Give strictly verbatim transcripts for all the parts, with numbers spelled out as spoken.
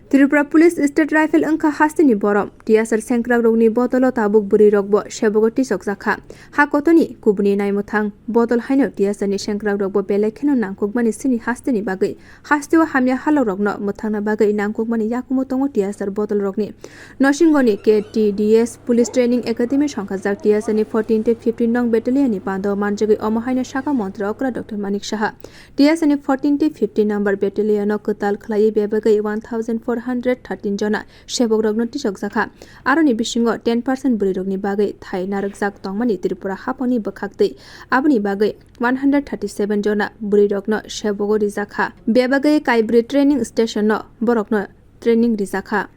Tripura Police State Rifle wngkha hasteni borom. T S R sengkrakrokni bodolo tabuk bwrwirokbo sebogo tisokjakha. Ha kotoni kubuni naimwthang bodol haino T S R ni sengkrakrokbo belai kheno nangkukmani sini hasteni bagwi. Hasteo hamya halokrokno mwthangna bagwi nangkukmani yakumo tongo T S R bodolrokni. Nosingoni K T D S Police Training Academy songkhajak T S R ni fourteen tei fifteen nong battalion ni pando manjagwi omo haino saka montri okra Doctor Manik Saha. T S R ni fourteen tei fifteen number battalion no kwtal khlaiwi bebagwi one thousand four hundred thirteen jona sebokrokno tisokjakha. Aroni bisingo ten percent bwrwirokni bagwi thai narwkjak tongmani Tripura haphangni bwkhaktwi. Aboni bagwi one hundred thirty-seven jona bwrwirokno sebogo rijakha. Bebagwi kaibrwi training station no borokno training rijakha.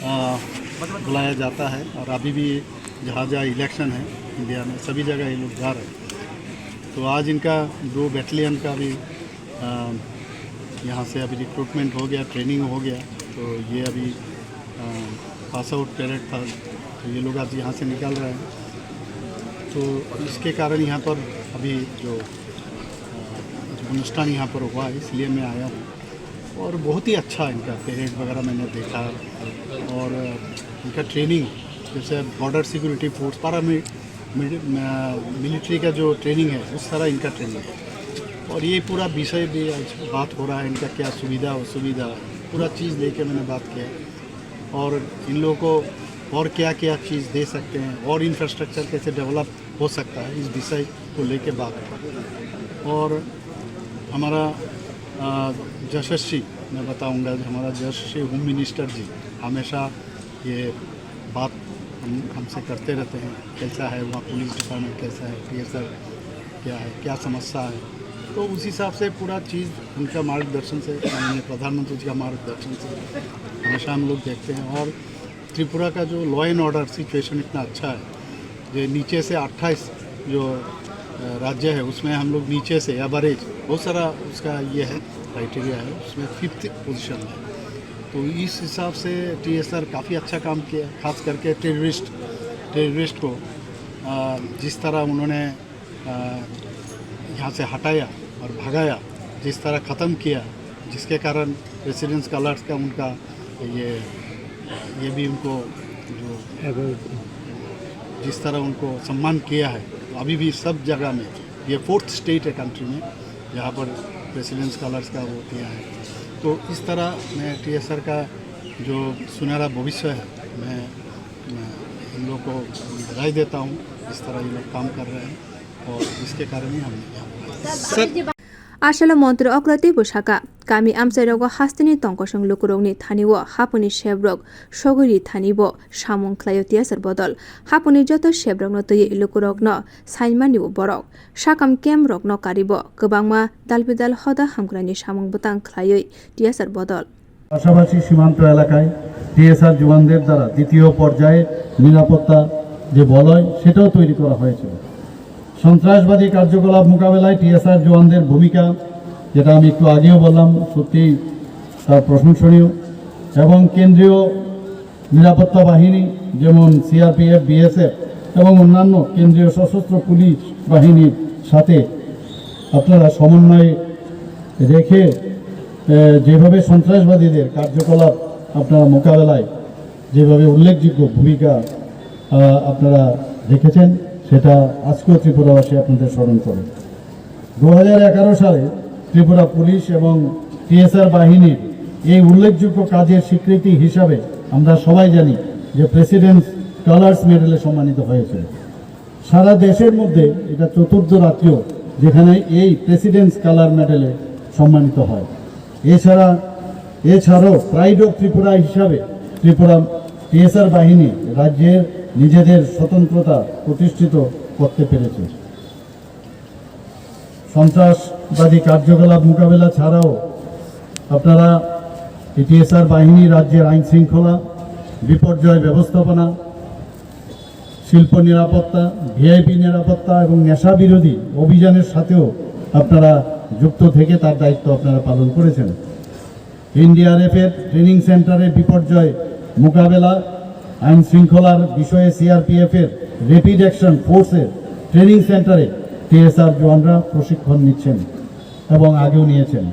आ, बुलाया जाता है और अभी भी जहाँ जहाँ इलेक्शन है इंडिया में, सभी जगह ये लोग जा रहे हैं। तो आज इनका दो बटालियन का भी आ, यहाँ से अभी रिक्रूटमेंट हो गया, ट्रेनिंग हो गया, तो ये अभी पास आउट परेड था, तो ये लोग आज यहाँ से निकल रहे हैं। तो इसके कारण यहाँ पर अभी जो आ, जो अनुष्ठान यहाँ पर हुआ है, इसलिए मैं आया हूँ। और बहुत ही अच्छा इनका परेड वगैरह मैंने देखा, और इनका ट्रेनिंग, जैसे बॉर्डर सिक्योरिटी फोर्स, पारा मिलिट्री का जो ट्रेनिंग है, उस तरह इनका ट्रेनिंग है। और ये पूरा विषय भी आज बात हो रहा है, इनका क्या सुविधा असुविधा, पूरा चीज़ लेके मैंने बात किया। और इन लोगों को और क्या क्या चीज़ दे सकते हैं और इंफ्रास्ट्रक्चर कैसे डेवलप हो सकता है, इस विषय को लेके बात हुई। और हमारा आ, यशस्वी, मैं बताऊंगा, हमारा यशस्वी होम मिनिस्टर जी हमेशा ये बात हम हमसे करते रहते हैं, कैसा है वहाँ पुलिस डिपार्टमेंट, कैसा है टीएसआर, क्या है, क्या समस्या है। तो उस हिसाब से पूरा चीज़ उनका मार्गदर्शन से, माननीय प्रधानमंत्री जी का मार्गदर्शन से हमेशा हम लोग देखते हैं। और त्रिपुरा का जो लॉ एंड ऑर्डर सिचुएशन इतना अच्छा है, जो नीचे से अट्ठाईस जो अ, राज्य है, उसमें हम लोग नीचे से एवरेज बहुत सारा उसका ये है, क्राइटेरिया है, उसमें फिफ्थ पोजीशन है। तो इस हिसाब से टीएसआर काफ़ी अच्छा काम किया, खास करके टेररिस्ट टेररिस्ट को अ, जिस तरह उन्होंने अ, यहाँ से हटाया और भगाया, जिस तरह ख़त्म किया, जिसके कारण प्रेसिडेंट कलर्स का उनका ये ये भी उनको जो जिस तरह उनको सम्मान किया है, तो अभी भी सब जगह में, ये फोर्थ स्टेट है कंट्री में जहाँ पर प्रेसिडेंट्स कलर्स का वो किया है। तो इस तरह मैं टीएसआर का जो सुनहरा भविष्य है, मैं, मैं इन लोग को बधाई देता हूँ, इस तरह ये लोग काम कर रहे हैं और इसके कारण ही हम यहाँ पर आए। Asalo montri okra teibo saka, kami amchairogo hasteni tongkosong lukurokni thani-o hapuni sebrok sogwi ri thani bo samung khlaio T S R bodol. Hapuni joto sebrokno twiwi lukurokno saimani-o borok. Sakam camp rokno karibo kwbangma dalbidal hoda hamkraini samung bwtang khlaiwi T S R bodol. পাশাপাশি সীমান্ত এলাকায় টিএসআর জওয়ানদের দ্বারা দ্বিতীয় পর্যায়ে নিরাপত্তা যে বলয়, সেটাও তৈরি করা হয়েছিল। সন্ত্রাসবাদী কার্যকলাপ মোকাবেলায় টিএসআর জওয়ানদের ভূমিকা, যেটা আমি একটু আগেও বললাম, সত্যিই তার প্রশংসনীয়। এবং কেন্দ্রীয় নিরাপত্তা বাহিনী, যেমন সিআরপিএফ, বিএসএফ এবং অন্যান্য কেন্দ্রীয় সশস্ত্র পুলিশ বাহিনীর সাথে আপনারা সমন্বয় রেখে, এ, যেভাবে সন্ত্রাসবাদীদের কার্যকলাপ আপনারা মোকাবেলায় যেভাবে উল্লেখযোগ্য ভূমিকা, আ, আপনারা রেখেছেন, সেটা আজকেও ত্রিপুরাবাসী আপনাদের স্মরণ করে। দু হাজার এগারো সালে ত্রিপুরা পুলিশ এবং টিএসআর বাহিনীর এই উল্লেখযোগ্য কাজের স্বীকৃতি হিসাবে আমরা সবাই জানি যে প্রেসিডেন্টস কালার্স মেডেলে সম্মানিত হয়েছে। সারা দেশের মধ্যে এটা চতুর্থ রাজ্য, যেখানে এই প্রেসিডেন্টস কালার মেডেলে সম্মানিত হয়। এছাড়া, এছাড়াও প্রাইড অফ ত্রিপুরা হিসাবে ত্রিপুরা টিএসআর বাহিনী রাজ্যের নিজেদের স্বতন্ত্রতা প্রতিষ্ঠিত করতে পেরেছে। সন্ত্রাসবাদী কার্যকলাপ মোকাবেলা ছাড়াও আপনারা টিএসআর বাহিনী রাজ্যের আইন শৃঙ্খলা, বিপর্যয় ব্যবস্থাপনা, শিল্প নিরাপত্তা, ভিআইপি নিরাপত্তা এবং নেশা বিরোধী অভিযানের সাথেও আপনারা যুক্ত থেকে তার দায়িত্ব আপনারা পালন করেছেন। এনডিআরএফ এর ট্রেনিং সেন্টারে বিপর্যয় মোকাবেলা, আইন শৃঙ্খলার বিষয়ে সিআরপিএফ এর র‍্যাপিড অ্যাকশন ফোর্সের ট্রেনিং সেন্টারে টিএসআর জওয়ানরা প্রশিক্ষণ নিচ্ছেন এবং আগেও নিয়েছেন।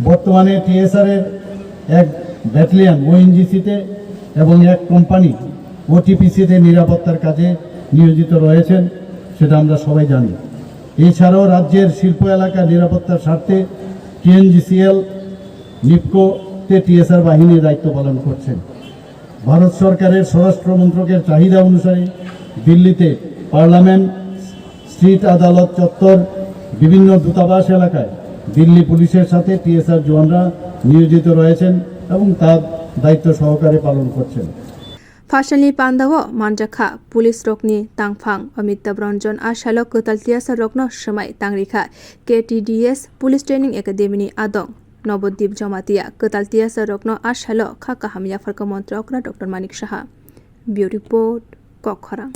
বর্তমানে টিএসআর এর এক ব্যাটালিয়ন ওএনজিসিতে এবং এক কোম্পানি ওটিপিসিতে নিরাপত্তার কাজে নিয়োজিত রয়েছেন, সেটা আমরা সবাই জানি। এছাড়াও রাজ্যের শিল্প এলাকা নিরাপত্তার স্বার্থে টিএনজিসিএল, নিপকোতে টিএসআর বাহিনী দায়িত্ব পালন করছেন। ভারত সরকারের স্বরাষ্ট্র মন্ত্রকের চাহিদা অনুসারে দিল্লিতে পার্লামেন্ট, স্ট্রিট আদালত চত্বর, বিভিন্ন দূতাবাস এলাকায় দিল্লি পুলিশের সাথে টিএসআর জওয়ানরা নিয়োজিত রয়েছেন এবং তার দায়িত্ব সহকারে পালন করছেন। Phasalni pandao manjakha police rokni tangphang Amitabh Ranjan a salo kwtal tiyasa rokno swmai tangrikha K T D S Police Training Academy ni adong Nobodip Jamatia kwtal tiyasa rokno a salo kha kaham yapharkha montri okra Doctor Manik Saha. Bureau Report, Kokkhorang.